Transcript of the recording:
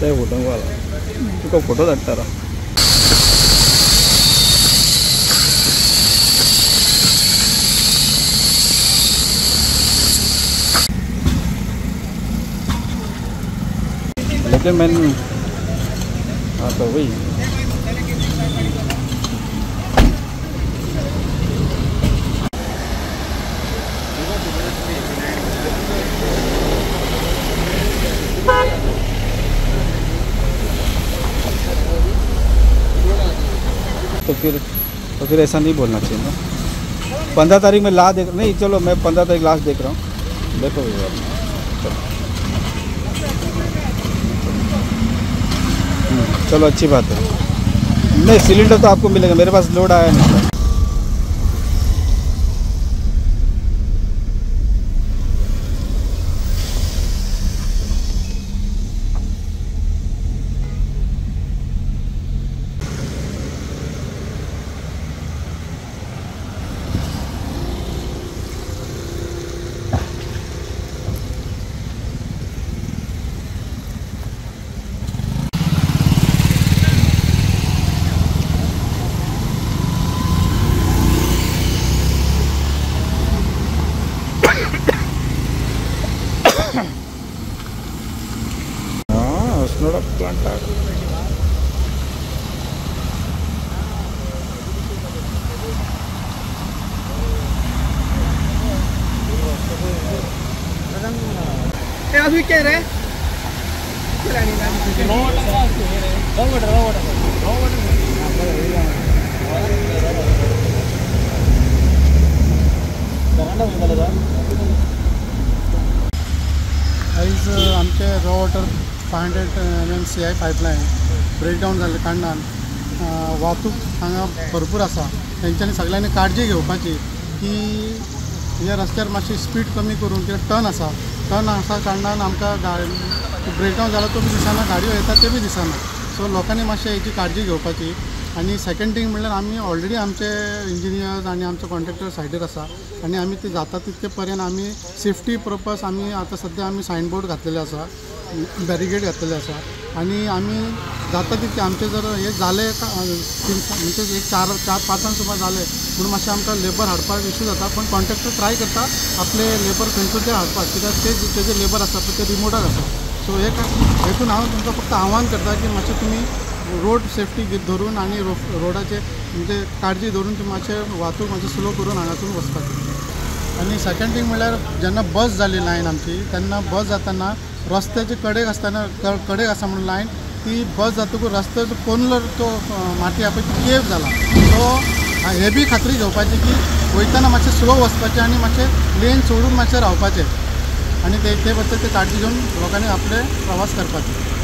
ते फोटो तुका फोटो धाडटा. लेकिन मैंने हाँ तो वही तो फिर ऐसा नहीं बोलना चाहिए ना. 15 तारीख में ला देख नहीं, चलो मैं 15 तारीख लास्ट देख रहा हूँ. देखो भैया चलो चलो अच्छी बात है. नहीं सिलेंडर तो आपको मिलेगा, मेरे पास लोड आया नहीं. आयज आमचे raw water 500 mm CI pipeline breakdown जाल्ले कारणान वाहतूक हांगा भरपूर आसा. तेंच्यांनी सगळ्यांनी काळजी घेवपाची की ह्या रस्त्यार मातशी स्पीड कमी करून, कित्याक टर्न आसा, टर्न आसा कारणान आमकां ब्रेकडावन जाला तो बी दिसना, गाडयो येता ते बी दिसना. सो लोकांनी मातशें हेची काळजी घेवपाची. आनी सेकंड थिंग म्हणल्यार आमी ऑलरेडी आमचे इंजिनियर्स आनी आमचे कॉन्ट्रॅक्टर सायडीर आसा आनी आमी ते जाता तितके पर्यंत आमी सेफ्टी पर्पज आमी आतां सद्या आमी सायनबोर्ड घातलेले आसा, बॅरिगेड घातलेले आसा आनी आमी जाता तितके आमचे जर हे जाले म्हणजे एक 4-5 सुमार जाले म्हणून मातशें आमकां लेबर हाडपाक इशू जाता. पण कॉन्ट्रॅक्टर ट्राय करता आपले लेबर खंयसून ते हाडपाक, कित्याक ते तेजे लेबर आसा पळय ते रिमोटाक आसा. सो हे हेतून हांव तुमकां फक्त आव्हान करता की मातशें तुमी रोड सेफ्टी धरून आनी रोडाचे म्हणजे काळजी धरून तुमी मातशें वाहतूक मातशें स्लो करून हांगासून वचपाचें. आनी सेकंड थिंग म्हणल्यार जेन्ना बस जाली लायन आमची तेन्ना बस जाताना रस्त्याचे कडेक आसतना कडेक आसा म्हणून लायन ती बस जातकूच रस्त्याचो कोनलो तो माती आसा पळय ती केव जाला. सो हे बी खात्री घेवपाची की वयतना मातशें स्लो वचपाचें आनी मातशें लेन सोडून मातशें रावपाचें आनी ते बद्दल ते काळजी घेवन लोकांनी आपले प्रवास करपाचे.